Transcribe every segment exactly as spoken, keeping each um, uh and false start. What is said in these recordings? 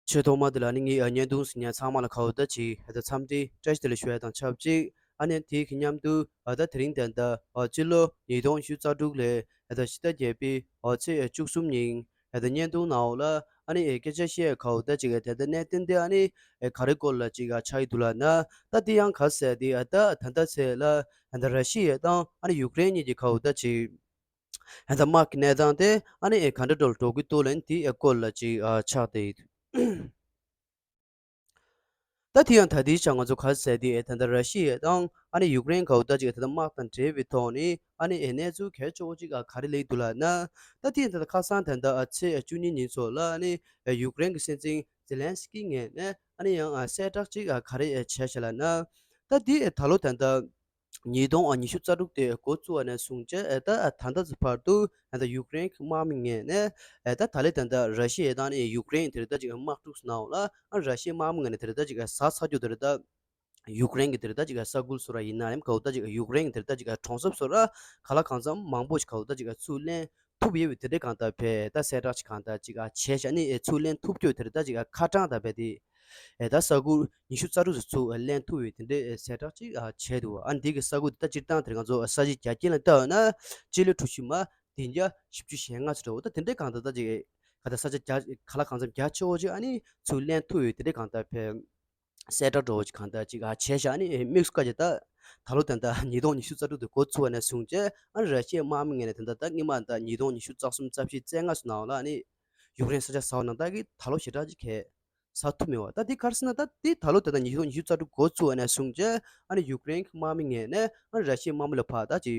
ཆེས་ཐོག་མ་དེ་ལ་ནི་ངས་ཨ་བརྙན་ཐུང་གཟིགས་མཁན་ཚང་མ་ལ་ཁ་བོ་ད་ཅིག་ཨ་ད་འཚམས་འདྲི་བཀྲ་ཤིས་བདེ་ལེགས་ཞུ་ཡ་དང་ཆབས་ཅིག་ཨ་ནི་དེའི་གི་མཉམ་དུ་ཨ་ད་དེ་རིང་དེ་འདྲ་ཨ་སྤྱི་ལོ་ཉིས་སྟོང་ཉི་ཤུ་རྩ་དྲུག་ལོའི་ཨ་ད་ཕྱི་ཟླ་བརྒྱད་པའི་ཨ་ཚེས་བཅུ་གསུམ་ཉིན་ཨ་ད་བརྙན་ཐུང་ནང་ལ་ཨ་ནི་ཨེ་སྐད་ཆ་བཤད་ཁ་བོ་ད་ཅིག་ཨ་དེ་འདྲ་གནད་དོན་དེ་ཨ་ནི་ཨེ་ག་རེ་སྐོར་ལ་ཅིག་ཨ་ཆགས་ཡི་འདུག་ལབ་ན། ད་དེ་ཡང་ག་ཟེར་དེ་ཨ་ད་ད་ལྟ་ཚེས་ལ་ཨ་ད་ར་ཤི་ཡ་དང་ཨ་ནི་ཡུཀ་རེན་གཉིས་ཀྱི་ཁ་བོ་ད་ཅིག་ཨ་ད་དམག་གི་གནས་སྟངས་དེ་ཨ་ནི་ཨེ་ག་འདྲ་འགྲོ་འགྲོ་གི་འདུག་ལབ་ན་དེའི་སྐོར་ལ་ཅིག་ཨ་ཆགས་བསྡད་ཡོད། ད་དེ་ཡང་ད་ལྟའི་ཆ་ང་ཚོ་ག་ཟེར་དེ་ཨེ་ད་ལྟ་ར་ཤི་ཡ་དང་ཨ་ནི་ཡུཀ་རེན་ག་བོ་ད་ཅིག་ཨེ་ད་ལྟ་དམག་དང་འབྲེལ་བའི་ཐོག་ནས་ཨ་ནི་ཨེ་གནས་ཚུལ་གལ་ཆེ་བོ་ཅིག་ཨ་ག་རེ་སླེབས་འདུག་ལབ་ན། ད་དེ་ཡང་ད་ལྟ་ཁ་སང་ད་ལྟ་ཨ་ཚེས་བཅུ་གཉིས་ཉིན་ཚོ་ལ་ཨ་ནི་ཨེ་ཡུཀ་རེན་གྱི་སྲིད་འཛིན་ཛེ་ལན་སི་ཀི་ངོས་ནས་ཨ་ནི་ཡང་ཨ་གསལ་བསྒྲགས་ཅིག་ཨ་ག་རེ་ཨེ་བྱས་ཤག་ལབ་ན། ད་དེ་ཨེ་ད་ལོ་ད་ལྟ་ཉིས་སྟོང་ཉི་ཤུ་རྩ་དྲུག་དེ་འགོ་བཙུགས་པ་ནས་བཟུང་བྱས་ཨེ་ད་ད་ལྟ་ཚོ་བར་དུ་ཨེ་ད་ཡུཀ་རེན་གྱི་དམག་མི་ངོས་ནས་ཨེ་ད་ད་ལོ་ད་ལྟ་ར་ཤི་ཡ་དང་ནི་ཡུཀ་རེན་དེར་ད་ཅིག་དམག་འཁྲུག་གནང་བ་ལ་ཨ་ར་ཤི་ཡའི་དམག་མི་ངོས་ནས་དེར་ད་ཅིག་ཟ་ཚ་རྒྱུ་དེར་ད་ཡུཀ་རེན་གྱི་དེར་ད་ཅིག་ས་ཁུལ་སོ་ར་ཡིན་ན་ཡང་ག་བོ་ད་ཅིག་ཡུཀ་རེན་གྱི་དེར་ད་ཅིག་གྲོང་གསེབ་སོ་ར་ག་ལ་གང་འཚམ་མང་པོ་ཞིག་ག་བོ་ད་ཅིག་ཚུར་ལེན་ཐུབ་ཡོད་པའི་དེ་འདྲའི་གང་ལྟར་བས་ད་གསལ་བསྒྲགས་ཅིག་གང་ལྟར་ཅིག་བྱས་ཤག་ནི་ཚུར་ལེན་ཐུབ་རྒྱུ་དེར་ད་ཅིག་ཁ་གྲངས་དང་བས་དེ། ཨེ་ད་ས་ཁུལ་ཉི་ཤུ་རྩ་དྲུག་ཙམ་ཚུར་ལེན་ཐུབ་ཡོད་དེ་འདྲའི་གསལ་བསྒྲགས་ཅིག་བྱས་འདུག་ཨ་ནི་འདི་གི་ས་ཁུལ་དེ་ད་སྤྱིར་བཏང་དེར་ང་ཚོ་ས་གཞི་རྒྱ་ཁྱོན་ལ་བལྟས་ཡོད་ན་སྤྱི་ལེ་གྲུ་བཞི་མ་བདུན་བརྒྱ་བཞི་བཅུ་ཞེ་ལྔ་ཙམ་རེད། འོ་ད་དེ་འདྲའི་གང་ལྟར་ད་ཅིག་ག་ད་ས་ཆ་རྒྱ་ག་ལ་གང་འཚམ་རྒྱ་ཆེ་བོ་ཅིག་ཨ་ནི་ཚུར་ལེན་ཐུབ་ཡོད་དེ་འདྲའི་གང་ལྟར་བས་གསལ་བསྒྲགས་འདྲ་བོ་ཅིག་གང་ལྟར་ཅིག་བྱས་ཤག་ཨ་ནི་དམིགས་སུ་བཀར་བྱས་ད་ད་ལོ་ད་ལྟ་ཉིས་སྟོང་ཉི་ཤུ་རྩ་དྲུག་དེ་འགོ་ཚུགས་པ་ནས་བཟུང་བྱས་ཨ་ནི་ར་ཤི་ཡའི་དམག་མི་ངོས་ནས་ད་ལྟ་ད་སྔོན་མ་ད་ཉིས་སྟོང་ཉི་ཤུ་རྩ་གསུམ་རྩ་བཞི་རྩ་ལྔ་ཙམ་ནང་ལ་ཨ་ནི་ཡུཀ་རེན་ས་ཆ་ཟ་བ་ནང་ལྟར་གྱི་ད་ལོ་ཞེ་དྲག་ཅིག་གས་ཟ་ཐུབ་མེད་པ། ད་འདི་ག་རེ་ཟེར་ན་ད་འདི་ད་ལོ་ད་ལྟ་ཉིས་སྟོང་ཉི་ཤུ་རྩ་དྲུག་འགོ་བཙུགས་པ་ནས་བཟུང་བྱས་ཨ་ནི་ཡུཀ་རེན་གྱི་དམག་མི་ངོས་ནས་ཨ་ནི་ར་ཤི་ཡའི་དམག་མི་ལ་ཕར་ད་ཅིག་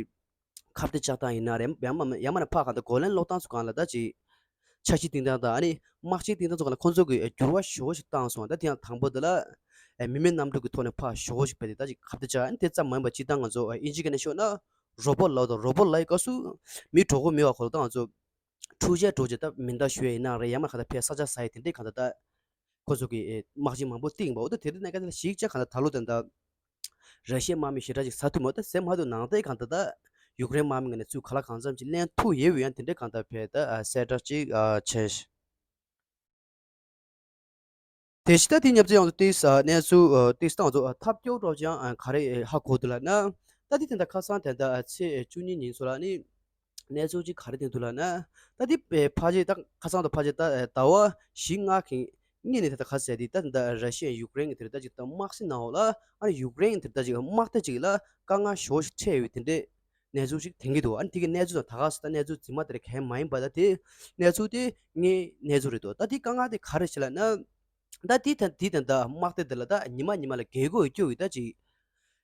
ཁ་གཏད་བཅག་སྟངས་ཡིན་ན་རེད། ཡང་མ་ཡང་མ་ནས་ཕར་གང་ལྟར་རྒོལ་ལན་སློག་སྟངས་སུ་གང་ལ་ད་ཅིག་འཆར་གཞི་བཏིང་སྟངས་དང་ཨ་ནི་དམག་ཆས་བཏིང་སྟངས་སུ་གང་ལ་ཁོང་ཚོ་གིས་འགྱུར་བ་ཞེ་པོ་ཞིག་བཏང་སོང་། ད་དེ་ཡང་དང་པོ་དེ་ལ་མི་མེད་གནམ་གྲུ་གི་ཐོག་ནས་ཕར་ཞེ་པོ་ཞིག་བས་ཏེ་ད་ཅིག་ཁ་གཏད་བཅག་ཨ་ནི་དེ་ཙམ་མ་ཡིན་པ་སྤྱིར་བཏང་ང་ཚོ་ཨིན་ཇི་སྐད་ནས་ཤོད་ན་རོ་པོ་ལབ་དང་རོ་པོ་ལབ་ཡི་སྐབས་སུ་མི་གྲོགས་པོ་མེད་པ་ཁོ་ལ་ད་ང་ཚོ་འཕྲུལ་ཆས་འགྲོ་བྱས་ད་མེ་མདའ་གཞུ་ཡ་ཡིན་ན་རེད། ཡང་མ་གང་ལྟར་ཕར་ས་ཆ་ཟ་ཡ་དེ་འདྲའི་གང་ལྟར་ད་ཁོ་ཚོ་གིས་དམག་ཆས་མང་པོ་བཏིང་བ། འོ་ད་དེ་འདྲའི་གནས་སྐབས་ལ་གཞི་བཅག་གང་ལྟར་ད་ལོ་དེ་འདྲ་ར་ཤི་ཡའི་དམག་མི་ཞེ་དྲག་ཅིག་ཟ་ཐུབ་མ་ད་ཟེར་མ་ཐུབ་ནང་བསྟན་གང་ལྟར་ད་ཡུཀ་རེན་དམག་མི་ངོས་ནས་ཚུར་ག་ལ་གང་འཚམ་ཅིག་ལེན་ཐུབ་ཡོད་པའི་ཡང་དེ་འདྲའི་གང་ལྟར་བས་ད་གསལ་བསྒྲགས་ཅིག་བྱས། དེ་བཞིན་ད་དེ་མཉམ་དུ་ཡང་དུ་ཏིས་གནས་ཚུལ་ཏིས་ཏང་ཚོ་ཐབས་སྐྱོ་འགྲོ་ཅིང་ག་རེ་ཧ་གོ་འདུག་ལབ་ན། ད་དེ་དེ་འདྲ་ཁ་སང་དེ་འདྲ་ཚེས་བཅུ་གཉིས་ཉིན་ཚོ་ལ་ནི་གནས་ཚུལ་ཅིག་ག་རེ་བསྟན་འདུག་ལབ་ན། ད་དེ་ཕལ་ཆེར་ད་ཁ་སང་དང་ཕལ་ཆེར་ད་ཟླ་བ་བཞི་ལྔ་གི་སྔོན་ནས་དེ་འདྲ་ག་ཟེར་དེ་ད་དེ་འདྲ་ར་ཤི་ཡ་ཡུཀ་རེན་གྱི་དེ་འདྲ་ཅིག་ད་དམག་སྲིད་ནང་འོག་ལ་ཨ་ནི་ཡུཀ་རེན་གྱི་དེ་འདྲ་ཅིག་དམག་སྡེ་ཅིག་ལ་དཀའ་ངལ་ཞེ་པོ་ཞིག་འཕྲད་ཡོད་དེ་འདྲའི་གནས་ཚུལ་ཞིག་ཐོན་གྱི་འདུག་ཨ་ནི་དེ་གི་གནས་ཚུལ་དང་ད་ག་ཟེར་ད་གནས་ཚུལ་རྫུན་མ་དེ་རེད་གང་མ་ཡིན་པ་ད་དེ་གནས་ཚུལ་དེ་དངོས་གནས་ཚུལ་རེད་འདུག་ད་དེ་དཀའ་ངལ་དེ་ག་རེ་ཞིག་ལབ་ན། ད་དེ་ད་དེ་ད་ད་དམག་སྡེ་དེ་ལ་ད་ཉི་མ་ཉི་མ་ལ་རྒྱལ་སྒོ་སྐྱོ་གི་ད་ཅིག་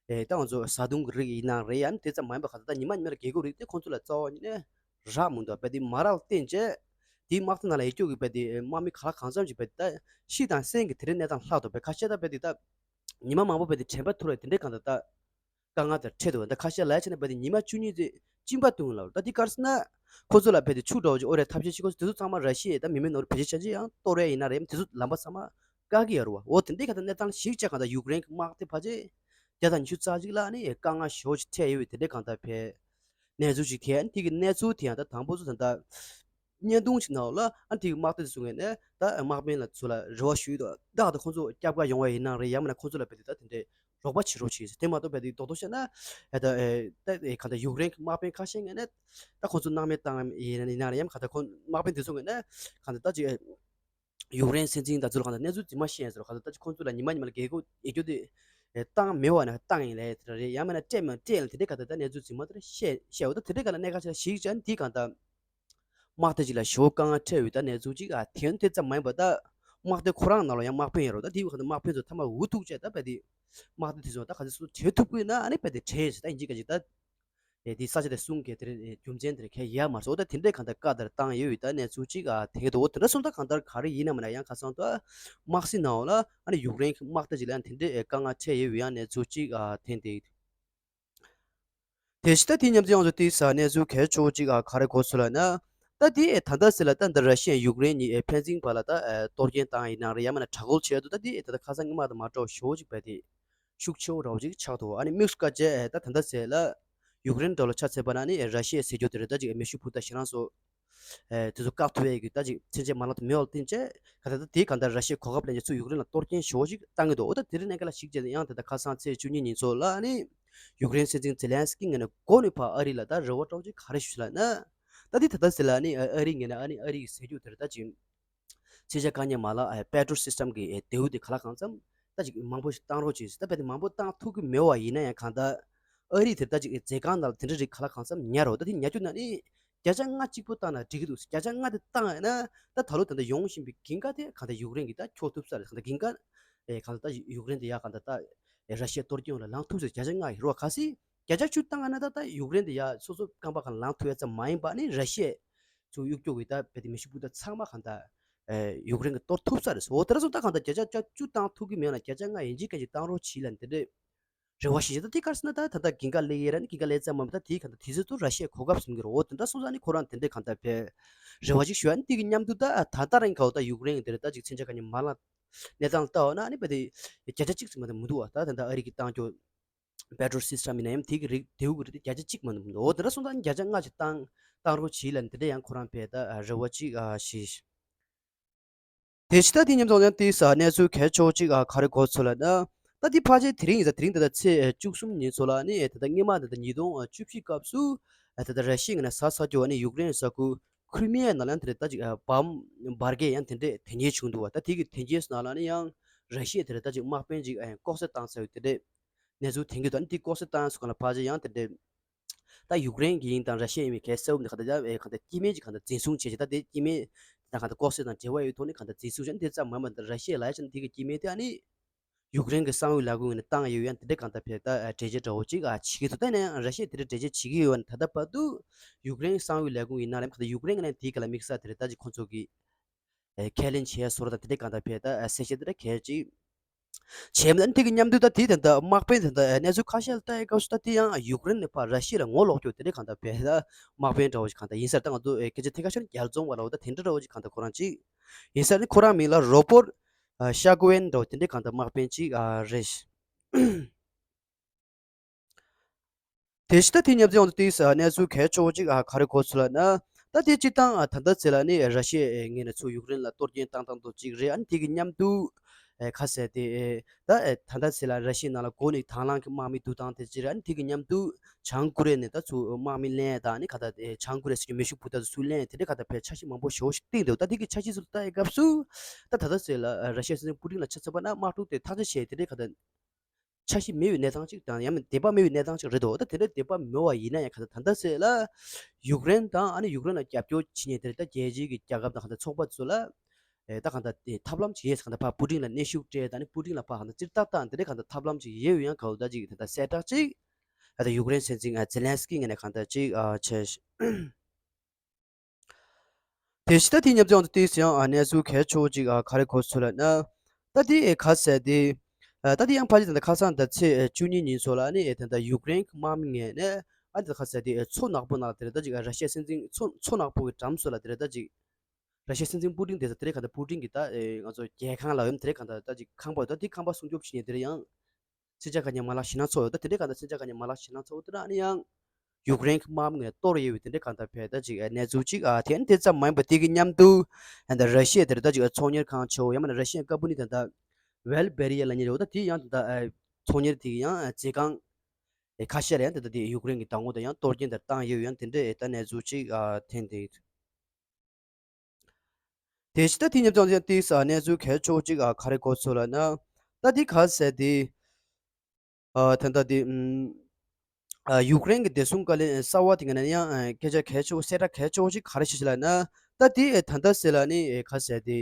ཨེ་ད་ང་ཚོ་བཟའ་བཏུང་གི་རིགས་ཡིན་ན་རེད་ཡང་དེ་ཙམ་མ་ཡིན་པ་ག་ད་ད་ཉི་མ་ཉི་མ་ལ་རྒྱལ་སྒོ་རིགས་དེ་ཁོང་ཚོ་ལ་རྩ་བ་ཉིད་ནས་རག་མི་འདུག་བས་དེ་མ་རག་བརྟེན་བྱས་དེ་དམག་སྡེ་ནང་ལ་ཡ་སྐྱོ་གི་བས་དེ་དམག་མི་ག་ལ་གང་འཚམ་ཅིག་བས་དེ་ད་ཤི་དང་གསོན་གྱི་དེ་རིང་གནས་སྟངས་ལྷག་འདུག་བས་ཁ་ཤས་ད་བས་དེ་ད་ཉི་མ་མང་པོ་བས་དེ་དྲན་པ་ཐུར་བས་དེ་འདྲའི་གང་ད་ད། དཀའ་ངལ་དེ་འཕྲད་འདུག་ད་ཁ་ཤས་ལ་ཡ་བྱས་ན་བས་དེ་ཉི་མ་བཅུ་གཉིས་ཙམ་གཅིན་པ་བཏུང་ལ། ད་དེ་ག་རེ་ཟེར་ན་ཁོ་ཚོ་ལ་བས་དེ་ཆུ་འདྲ་བོ་ཅིག་ཨོ་རེད་ཐབས་ཤེས་ཤིག་ཁོ་ཚོ་དེ་ཚོ་ཚང་མ་ར་ཤི་ཡའི་ད་མི་མེད་ནོར་བེད་སྤྱོད་བྱ་ཅི་ཡང་གཏོར་ཡ་ཡིན་ན་རེད་དེ་ཚོ་ལམ་པ་ཚང་མ་བཀག་གི་ཡོད་རེད་བ། འོ་དེ་འདྲའི་ག་ད་གནས་སྟངས་ཤིག་བྱས་གང་ད་ཡུཀ་རེན་གྱི་དམག་སྡེ་ཕལ་ཆེར་བརྒྱ་དང་ཉི་ཤུ་རྩ་གཅིག་ལ་ནི་དཀའ་ངལ་ཞེ་པོ་ཅིག་འཕྲད་ཡོད་པའི་དེ་འདྲའི་གང་ད་བས་གནས་ཚུལ་ཅིག་ཐོན། དེ་གི་གནས་ཚུལ་དེ་ཡང་ད་དང་པོ་ཚོ་ད་ད་བརྙན་ཐུང་ཞིག་ནང་ལ་ཨ་དེ་གི་དམག་སྡེ་དེ་ཚོ་ངོས་ནས་ད་དམག་དཔོན་ལ་ཚོ་ལ་རེ་བ་ཞུས་འདུག་ད་ད་ཁོང་ཚོ་སྐྱབས་ག་ཡོང་བ་ཡིན་ན་རེད་ཡང་མིན་ན་ཁོང་ཚོ་ལ་བས་དེ་ད་དེ་འདྲའི་རོགས་པ་བྱེད་རོགས་བྱེད་ཟེར། དེ་མ་གཏོགས་བས་དེ་རྡོག་རྡོག་བཤད་ན་ཨ་ད་ཨེ་ད་ཨེ་ག་ད་ཡུཀ་རེན་གྱི་དམག་དཔོན་ཁ་ཤས་ངོས་ནས་ད་ཁོང་ཚོ་སྣང་མེད་བཏང་ཡིན་ན་རེད་ཡང་མིན་ན་ག་ད་ཁོང་དམག་དཔོན་དེ་ཚོ་ངོས་ནས་ག་ད་ད་ཅིག་ཡུཀ་རེན་སྲིད་འཛིན་དང་ཚུར་ལ་གང་ལྟར་གནས་ཚུལ་རྫུན་མ་བཤད་ཟེར་བ་གང་ལྟར་ད་ཅི་ཁོང་ཚོ་ལ་ཉི་མ་ཉི་མ་ལ་རྒྱལ་སྒོ་ཡེ་རྒྱུ་དེ་བཏང་མེད་པ་ན་བཏང་ཡིན་ལས་དེ་རེད་ཡང་མིན་ན་སྤྲད་མེད་སྤྲད་ལ་དེ་འདྲའི་ག་ད་ད་གནས་ཚུལ་རྫུན་མ་དེ་འདྲ་བཤད་བཤད་འོ་ད་དེ་འདྲའི་ག་ལ་གནད་འགག་ཆེ་ལ་ཞིག་ཅན་དེ་གང་ལྟར་དམག་སྡེ་ཅིག་ལ་ཞེ་པོ་དཀའ་ངལ་འཕྲད་ཡོད་ད་གནས་ཚུལ་ཅིག་ཨ་དེ་དེ་ཙམ་མ་ཡིན་པ་ད་དམག་སྡེ་ཁོ་རང་ནང་ལ་ཡང་དམག་དཔོན་ཡོད་རེད་ད་དེ་ག་ད་དམག་དཔོན་ཚོ་ཐ་མ་འུ་ཐུག་བྱས་ད་བས་དེ་དམག་སྡེ་དེ་ཚོ་ད་ག་ཚོད་སུ་བྲལ་ཐུབ་ཀྱི་ཡོད་ན་ཨ་ནི་བས་དེ་བྲལ་ཟེར་ད་ཡིན་གཅིག་ག་གཅིག་ད། ཨེ་དེ་ས་ཆ་དེ་སྲུང་གི་དེ་རེད་རྒྱུ་མཚན་དེ་རེད་གལ་ཡ་མ་སོ་ད་དེ་འདྲའི་གང་ལྟར་བཀའ་དེར་བཏང་ཡོད་ཡོད་ད་གནས་ཚུལ་གཅིག་ཨ་དེ་འདུག་དེ་འདྲ་སོང་ད་གང་ལྟར་ག་རེ་ཡིན་ན་མིན་ན་ཡང་ཁ་སང་དུ་དམག་སྲིད་ནང་ལ་ཨ་ནི་ཡུཀ་རེན་གྱི་དམག་སྡེ་ཅིག་ལ་ཡང་དེ་འདྲའི་ཨེ་དཀའ་ངལ་འཕྲད་ཡོད་ཡོད་ཡང་གནས་ཚུལ་གཅིག་ཨ་ཐོན་ཏེ། དེ་བཞིན་ད་དེ་མཉམ་དུ་ཡང་དུ་དེ་ས་གནས་ཚུལ་གལ་ཆེ་བོ་གཅིག་ཨ་ག་རེ་གོ་སོང་ལབ་ན། ད་དེ་ཨེ་ད་ལྟ་ཟེར་ལ་ད་འདི་ར་ཤི་ཡ་ཡུཀ་རེན་གཉིས་ཨེ་ཕན་ཚུན་བར་ལ་ད་ཨེ་གཏོར་སྐྱོན་བཏང་ཡིན་ན་རེད་ཡང་མིན་ན་དྲག་རྒོལ་བྱས་འདུག་ད་དེ་ཨེ་ད་ལྟ་ཁ་སང་སྔོན་མ་དང་མ་འདྲ་བ་ཞེ་པོ་གཅིག་བས་དེ། ཤུགས་ཆེ་བོ་འདྲ་བོ་ཅིག་ཆགས་འདུག་ཨ་ནི་དམིགས་སུ་བཀར་བྱས་ད་ད་ལྟ་ཟེར་ལ་ཡུཀ་རེན་འདྲ་བོ་ལ་ཆ་མཚོན་པ་ན་ནི་ར་ཤི་ཡ་ཟེར་རྒྱུ་དེ་རེད་ད་ཅིག་མེ་ཤུགས་འཕུར་མདའ་ཞེ་དྲག་སོགས་ ཨེ་དེ་ཚོ་བཀག་ཐུབ་ཡས་ཀྱི་ད་ཅིག་མཚོན་ཆ་མ་ལག་དེ་མེད་པ་བརྟེན་བྱས་ག་ད་ད་དེ་གང་ལྟར་ར་ཤི་ཡས་གོ་སྐབས་ལེན་བྱས་ཚུར་ཡུཀ་རེན་ལ་གཏོར་སྐྱོན་ཞེ་པོ་ཞིག་བཏང་གི་འདུག་འོ་ད་དེ་རིང་གནས་སྐབས་ལ་གཞིགས་བྱས་ན་ཡང་དེ་ད་ཁ་སང་ཚེས་བཅུ་གཉིས་ཉིན་ཚོ་ལ་ཨ་ནི་ཡུཀ་རེན་སྲིད་འཛིན་ཛེ་ལན་སི་ཀི་ངོས་ནས་འགོ་ནས་ཕར་ཨ་རི་ལ་ད་རེ་བ་སྤྲོད་ཅིག་ག་རེ་ཞུ་ལབ་ན། ད་དེ་ད་ད་ཟེར་ལ་ཨ་ནི་ཨ་རི་ངོས་ནས་ཨ་ནི་ཨ་རི་ཡི་ཟས་རྒྱུ་དེར་ད་ཅིག་མཚོན་ཆ་བཀག་ཉར་མ་ལག་ཨེ་པེ་ཏྲོལ་སི་སི་ཊམ་གི་ཨེ་མདེའུ་དེ་ག་ལ་གང་འཚམ་ད་ཅིག་མང་པོ་ཞིག་བཏང་རོགས་བྱེད་ཟེར། ད་དཔེ་དེ་མང་པོ་བཏང་ཐུབ་ཀྱི་མེད་པ་ཡིན་ན་ཡང་གང་ལྟར་ཨ་རི་དེར་ད་ཅིག་མཛོད་ཁང་ནང་ལ་དེ་འདྲ་རིགས་ག་ལ་གང་འཚམ་ཉར་རོགས། ད་དེ་ཉར་རྒྱུ་ན་ནི་བརྒྱ་ཆ་ལྔ་གཅིག་པོ་བཏང་ན་འགྲིག་གི་འདུག་ཟེར། བརྒྱ་ཆ་ལྔ་དེ་བཏང་ཡོད་ན་ད་ད་ལོ་ད་ལྟ་ཡོང་བཞིན་པའི་འགན་ཁག་དེ་གང་ལྟར་ཡུཀ་རེན་གྱིས་ད་འཁྱོག་ཐུབ་ས་རེད། གང་ལྟར་འགན་ཁག་ཨེ་གང་ལྟར་ད་ཡུཀ་རེན་དེ་ཡ་གང་ལྟར་ད་ཨེ་ར་ཤི་ཡ་གཏོར་སྐྱོན་ལ་ལངས་ཐུབ་ཟེར། བརྒྱ་ཆ་ལྔ་ཡིན་རོགས་ག་སྲིད། བརྒྱ་ཆ་བཅུ་བཏང་ཡོད་ན་ད་ད་ཡུཀ་རེན་དེ་ཡ་སོ་སོ་རྐང་པ་གང་ལངས་ཐུབ་ཡ་ཙམ་མ་ཡིན་པ་ནི་ར་ཤི་ཡ་ཚོ་གཡུག་སྐྱོག་གི་ད་བེད་དེ་མེ་ཤུགས་སྤུས་དག་ཚང་མ་གང་ལྟར་ཨེ་ཡུཀ་རེན་གྱིས་གཏོར་ཐུབ་ས་རེད། འོ་དེ་ར་སོང་ད་གང་ལྟར་བརྒྱ་ཆ་བཅུ་བཏང་ཐུབ་ཀྱི་མེད་ན་བརྒྱ་ཆ་ལྔ་ཡིན་གཅིག་མཁན་གཅིག་བཏང་རོགས་བྱིས་ལབ་འདི་འདྲས་རེ་བ་ཞིག་བྱེད། ད་དེ་ག་རེ་ཟེར་ན་ད་ད་ལྟ་འགན་ཁག་ལེན་ཡས་ར་ནི་འགན་ཁག་ལེན་ཚར་མ་མི་ད་དེའི་གང་ལྟར་དུས་ཚོད་དུ་ར་ཤི་ཡའི་གོ་སྐབས་ཟིན་གྱི་རེད། འོ་དེ་འདྲ་སོང་ཙང་ནི་ཁོ་རང་དེ་འདྲས་གང་ལྟར་བས་རེ་བ་ཅིག་ཞུ་ཡ་ནི་དེ་གི་མཉམ་དུ་ད་ད་ལྟ་རང་གི་ག་འོ་ད་ཡུཀ་རེན་གྱི་དེ་རེད་ད་ཅིག་མཚོན་ཆ་ག་ཉིད་མ་ལ་གནས་སྟངས་ལ་ལྟ་བ་ན་ནི་བས་དེ་བརྒྱ་ཆ་གཅིག་ཙམ་མ་གཏོགས་མི་འདུག་བ། ད་ད་ལྟ་ཨ་རི་གི་བཏང་རྒྱུ་པེ་ཏྲོལ་སི་སི་ཊམ་ཡིན་ན་ཡང་དེ་གི་རིགས་དེའུ་གི་རིགས་དེ་བརྒྱ་ཆ་གཅིག་མ་གཏོགས་མི་འདུག་འོ་དེ་འདྲ་སོང་ཙང་བརྒྱ་ཆ་ལྔ་ཞིག་བཏང་བཏང་རོགས་བྱིས་ལབ་འདི་འདྲ་ཡང་ཁོ་རང་བས་ད་རེ་བ་ཅིག་ཞིག་དེ་ཕྱི་ད་དེ་མཉམ་དུ་ཡང་དེའི་གནས་ཚུལ་གལ་ཆེ་བོ་ཅིག་ག་རེ་གོ་ཚོད་ལབ་ན། ད་དེ་ཕལ་ཆེར་དེ་རིང་ཡིན་ས་དེ་རིང་ད་ལྟ་ཚེས་བཅུ་གསུམ་ཉིན་ཚོ་ལ་ནི་ད་ལྟ་སྔོན་མ་ད་ལྟ་ཉིས་སྟོང་བཅུ་བཞི་སྐབས་སུ་ད་ལྟ་ར་ཤི་ཡ་ངོས་ནས་ཟ་ས་རྒྱུ་བ་ནི་ཡུཀ་རེན་ས་ཁུལ་ཁྲི་མི་ཡའི་ནང་ལ་ཡང་དེ་འདྲ་ད་ཅིག་བམ་འབར་གས་ཡང་དེ་འདྲས་དོན་རྐྱེན་བྱུང་འདུག་བ། ད་དེ་གི་དོན་རྐྱེན་ནང་ལ་ནི་ཡང་ར་ཤི་ཡས་དེ་འདྲ་ད་ཅིག་དམག་དཔོན་ཅིག་ལྐོག་བསད་བཏང་ཚར་བའི་དེ་འདྲས་གནས་ཚུལ་ཐོན་གྱི་འདུག་ཨ་ནི་དེ་ལྐོག་བསད་བཏང་སོང་ག་ལ་ཕལ་ཆེར་ཡང་དེ་འདྲས་ད་ཡུཀ་རེན་གྱི་ཡིན་དང་ར་ཤི་ཡ་ཡིན་པའི་གལ་གསལ་པོ་འདི་ག་ད་ཡ་ཨེ་ག་ད་སྐྱེ་དམན་ཅིག་ག་ད་འཛིན་བཟུང་བྱས་ཤིང་ད་དེ་སྐྱེ་དམན་དང་ག་ད་ལྐོག་བསད་དང་འབྲེལ་བ་ཡོད་ཐོག་ནས་ག་ད་འཛིན་བཟུང་བྱས་ནས་དེ་ཙམ་མ་མ་ད་ར་ཤི་ཡ་ལ་ཡ་ཆ་ནས་དེ་གི་སྐྱེ་དམན་དེ་ཨ་ནི་ཡུཀ་རེན་གྱི་གསང་བའི་ལས་ཁུངས་ཡིན་ན་བཏང་ཡོད་ཡ་དེ་འདྲ་གང་ལྟར་བས་ད་འགྲེལ་བརྗོད་འདྲ་བོ་ཅིག་ཨ་བྱེད་ཀྱི་འདུག་ད་ནས་ར་ཤི་ཡས་དེ་འདྲ་འགྲེལ་བརྗོད་བྱེད་ཀྱི་ཡོད་ན་ད་ལྟ་བར་དུ་ཡུཀ་རེན་གསང་བའི་ལས་ཁུངས་ཡིན་ན་ལམ་ག་ད་ཡུཀ་རེན་གྱི་ནས་དེའི་ག་ལ་དམིགས་བསལ་དེ་འདྲ་ད་ཅིག་ཁོང་ཚོ་གི་ཨེ་ཁས་ལེན་བྱས་སོར་དང་དེ་འདྲ་གང་ལྟར་བས་ད་ཨ་གསལ་བཤད་དེ་འདྲ་གལ་ཅིག་བྱས་མིན་དེ་གི་མཉམ་དུ་ད་དེའི་དེ་འདྲ་དམག་དཔོན་དེ་འདྲ་གནས་ཚུལ་ཁ་ཤས་ལ་ལྟ་ཡི་སྐབས་སུ་ད་དེ་ཡང་ཡུཀ་རེན་ནས་ཕར་ར་ཤི་ཡ་ལ་ངོ་ལོག་རྒྱུ་དེ་འདྲ་གང་ལྟར་བས་ད་དམག་དཔོན་འདྲ་བོ་ཞིག་གང་ལྟར་ཡིན་ས་རེད། ད་ང་ཚོ་ཨེ་སྐད་ཆ་ཐད་ཀ་ཤོར་རྒྱལ་རྫོང་བ་ལ་འོ་ད་དེ་འདྲ་འདྲ་བོ་ཞིག་གང་ལྟར་ཁོ་རང་ཅིག་ཡིན་ས་རེད། ཁོ་རང་མིང་ལ་རོ་པོར་ཤ་ཀུ་ཝེན་འདྲ་བོ་དེ་འདྲ་གང་ལྟར་དམག་དཔོན་ཅིག་རེད། དེ་བཞིན་ད་དེ་མཉམ་དུ་ཡོང་དུས་དེའི་གནས་ཚུལ་གལ་ཆེ་བོ་ཅིག་ག་རེ་གོ་ཚུལ་ལབ་ན། ད་དེ་སྤྱིར་བཏང་ད་ལྟ་ཚེ་ལ་ནི་ར་ཤི་ཡའི་ངོས་ནས་ཚུར་ཡུཀ་རེན་ལ་གཏོར་སྐྱོན་བཏང་སྟངས་དང་གཅིག་རེད། ཨ་ནི་དེ་གི་མཉམ་དུ་ཁ་གསལ་དེ་ད་ད་ལྟ་ཚེ་ལ་ར་ཤི་ཡའི་ནང་ལ་འགོ་ནས་དང་བླངས་ཀྱི་དམག་མི་བསྡུ་སྟངས་དེ་གཅིག་རེད། ཨ་ནི་དེ་གི་མཉམ་དུ་བྱང་ཀོ་རི་ཡ་ནས་ད་ཚུར་དམག་མི་ལེན་ཡ་དང་ཨ་ནི་ག་ད་བྱང་ཀོ་རི་ཡ་ཟེར་གྱི་མེ་ཤུགས་འབུད་སྟངས་ཚུར་ལེན་ཡ་དེ་འདྲ་ག་ད་བས་འཆར་གཞི་མང་པོ་ཞེ་པོ་ཞིག་བཏིང་འདུག་ད་དེ་གི་འཆར་གཞི་ཚུར་ལྟ་ཡི་སྐབས་སུ་ད་ད་ལྟ་ཚེ་ལ་ར་ཤི་ཡའི་སྲིད་འཛིན་པུ་ཏིན་ལ་ཆ་མཚོན་པ་ན་དམག་འཁྲུག་དེ་ཐག་གཅོད་བྱས་དེ་འདྲའི་ག་ད་འཆར་གཞི་མེད་པའི་གནས་སྟངས་ཅིག་དང་ཡང་ན་དད་པ་མེད་པའི་གནས་སྟངས་ཅིག་རེད་དོ། ད་དེ་འདྲའི་དད་པ་མེད་པ་ཡིན་ན་ཡང་ག་ད་ད་ལྟ་ཚེ་ལ་ཡུཀ་རེན་དང་ཨ་ནི་ཡུཀ་རེན་ལ་རྒྱབ་སྐྱོར་བྱེད་མཁན་དེ་འདྲ་ད་རྒྱལ་སྤྱིའི་གི་རྒྱལ་ཁབ་དང་ག་ད་ཚོགས་པ་ཚོ་ལ་ཨེ་ད་ག་ད་དེ་ཐབས་ལམ་ཅིག་ཡོད་ས་ག་ད་ཕར་པུ་ཏིན་ལ་གནོན་ཤུགས་སྤྲད་ད་ནི་པུ་ཏིན་ལ་ཕར་ག་ད་ཙིར་ཏག་ཏག་དེ་འདྲའི་ག་ད་ཐབས་ལམ་ཅིག་ཡོད་ཡང་ག་ད་ཅིག་ད་ད་གསལ་བསྒྲགས་ཅིག་ཨ་ད་ཡུཀ་རེན་སྲིད་འཛིན་ཨ་ཛེ་ལན་སི་ཀི་ངོས་ནས་ག་ད་ཅིག་ཨ་བྱས། དེ་བཞིན་ད་དེ་མཉམ་དུ་ཡང་དུ་དེའི་ཡང་གནས་ཚུལ་གལ་ཆེ་བོ་ཅིག་ག་རེ་གོ་ཚུལ་ལབ་ན། ད་དེ་ཁ་གསལ་དེ། ད་དེ་ཡང་ཕལ་ཆེར་ད་ལྟ་ཁ་སང་ད་ཚེས་བཅུ་གཉིས་ཉིན་ཚོ་ལ་ནི་ད་ལྟ་ཡུཀ་རེན་གྱི་དམག་མི་ངོས་ནས་ཨ་ད་ཁ་གསལ་དེ་མཚོ་ནག་པོ་ནང་ལ་དེ་ད་ཅིག་ར་ཤི་ཡ་སྲིད་འཛིན་མཚོ་མཚོ་ནག་པོ་གི་འགྲམ་སོ་ལ་དེ་ད་ཅིག་ར་ཤི་ཡ་སྲིད་འཛིན་པུ་ཏིན་དེ་ས་དེ་ག་ད་པུ་ཏིན་གྱི་ད་ང་ཚོ་རྒྱལ་ཁང་ལ་ཡོད་དེ་ག་ད་ད་ཅིག་ཁང་པ་ད་དེ་ཁང་པ་སྲུང་སྐྱོབ་བྱེད་མཁན་དེ་ཡང་། མཚོན་ཆ་ག་ཉེ་མ་ལག་ཞིག་ན་ཚོགས་ཡོད། ད་དེ་འདྲའི་ག་ད་མཚོན་ཆ་ག་ཉེ་མ་ལག་ཞིག་ན་ཚོགས་དེ་ན་ཨ་ནི་ཡང་ཡུཀ་རེན་གྱི་དམག་མི་ངོས་གཏོར་ཡོད་པའི་དེ་འདྲའི་ག་ད་བས་ད་ཅིག་གནས་ཚུལ་ཅིག་ཨ་དེ་ནི་དེ་ཙམ་མ་ཡིན་པ་དེ་གི་མཉམ་དུ་ཨ་ད་ར་ཤི་ཡ་དེར་ད་ཅིག་ཚོང་གཉེར་ཁང་ཆེ་བོ་ཡང་མིན་ན་ར་ཤི་ཡ་ཀམ་པ་ནི་ད་ད་ཝེལ་བེ་རི་ཡ་ལ་ཉེ་རེད། ད་དེ་ཡང་ད་ཚོང་གཉེར་དེ་གི་ཡང་མཛོད་ཁང་ཁ་ཤས་ལ་ཡང་ད་ད་དེ་ཡུཀ་རེན་གྱི་ད་ངོ་ད་ཡང་གཏོར་སྐྱོན་དེ་བཏང་ཡོད་ཡང་དེ་འདྲའི་ད་གནས་ཚུལ་ཅིག་ཨ་ཐོན་དེ། དེ་ཕྱི་ད་དེ་ཉིན་ཙམ་ཡང་དེའི་ས་གནས་ཚུལ་གལ་ཆེ་བོ་གཅིག་ཨ་ག་རེ་གོ་ཚུལ་ལབ་ན། ད་དེ་ག་ཟེར་དེ། ཨ་ད་ད་དེ་ཨམ། ཨ་ཡུཀ་རེན་གྱི་བདེ་སྲུང་བཀའ་བློན་གསར་བ་དེ་ངོས་ནས་ཡང་ཨ་སྐད་ཆ་གལ་ཆེ་བོ་གསལ་བསྒྲགས་གལ་ཆེ་བོ་ཞིག་ག་རེ་བྱས་ལབ་ན། ད་དེ་ད་ད་ཟེར་ལ་ནི་ག་ཟེར་དེ།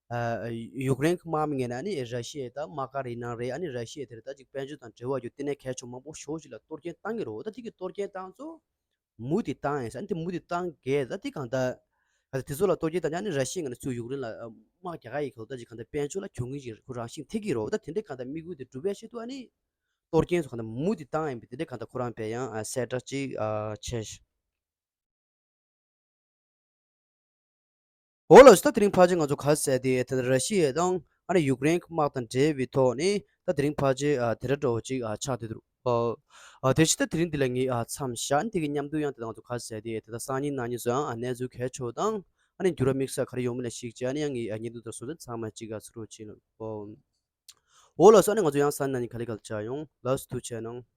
ཨ་ཡུཀ་རེན་གྱི་དམག་མི་ངོས་ནས་ནི་ར་ཤི་ཡའི་ད་དམག་སྒར་ཡིན་ནའང་རེད། ཨ་ནི་ར་ཤི་ཡ་དེར་ད་ཅིག་དཔལ་འབྱོར་དང་འབྲེལ་བ་ཡོད་བསྟི་གནས་གལ་ཆེ་བོ་མང་པོ་ཞེ་པོ་ཞིག་ལ་གཏོར་སྐྱོན་བཏང་གི་རེད། ད་དེ་གི་གཏོར་སྐྱོན་བཏང་ཚོ། མུ་མཐུད་བཏང་ཡིན་ས་འདི་མུ་མཐུད་བཏང་གས། ད་འདི་གང་ལྟར་ག་ཚོད་དེ་ཚོ་ལ་གཏོར་སྐྱོན་བཏང་ཡང་ནི་ར་ཤི་ཡ་ངོས་ནས་ཚུར་ཡུཀ་རེན་ལ་དམག་རྒྱག་ག་ཡི་གོ་ད་ཅིག་གང་ལྟར་དཔལ་འབྱོར་ལ་གྱོང་གུན་ཞིག་ཁོ་རང་བཞིན་ཐེབས་ཀྱི་རེད། ད་དེ་འདྲའི་གང་ལྟར་དམིགས་ཡུལ་དེ་འགྲུབ་པའི་ཆེད་དུ་ཨ་ནི་གཏོར་སྐྱོན་སོགས་གང་ལྟར་མུ་མཐུད་བཏང་ཡིན་པས། དེ་འདྲའི་གང་ལྟར་ཁོ་རང་བས་ཡང་གསལ་བསྒྲགས་ཅིག་བྱས། འོ་ལགས་སོ། ད་དེ་རིང་ཕལ་ཆེར་ང་ཚོ་ག་ཟེར་དེ་ད་ར་ཤི་ཡ་དང་ཨ་ནི་ཡུཀ་རེན་གྱི་དམག་དང་འབྲེལ་བའི་ཐོག་ནས་ད་དེ་རིང་ཕལ་ཆེར་དེ་འདྲ་འདྲ་བོ་ཅིག་ཆགས་བསྡད་འདུག་པ། ཨ་དེ་ཕྱི་ད་དེ་རིང་འདི་ལ་ངས་ཨ་མཚམས་བཞག་འདི་གི་མཉམ་དུ་ཡང་དེ་དང་ང་ཚོ་ཁ་ཟས་དེ་དེ་ད་སང་ཉིན་གནངས་ཉིན་སུ་ཡང་ཨ་གནས་ཚུལ་གལ་ཆེ་བ་དང་ཨ་ནི་འགྱུར་བ་དམིགས་བསལ་ག་རེ་ཡོང་མིན་ལ་གཞིགས་བྱས་ཨ་ནི་ཡང་ངས་ཨ་བརྙན་ཐུང་དང་སོང་ཚེ་ཚང་མ་གཅིག་ག་ཚུར་རོགས་བྱེད་ལ་པོ། འོ་ལགས་སོ། ཨ་ནི་ང་ཚོ་ཡང་སང་ཉིན་ག་ལེ་ག་ལེ་བྱ་ཡོང་། ལགས་སོ། ཐུགས་རྗེ་གནང་།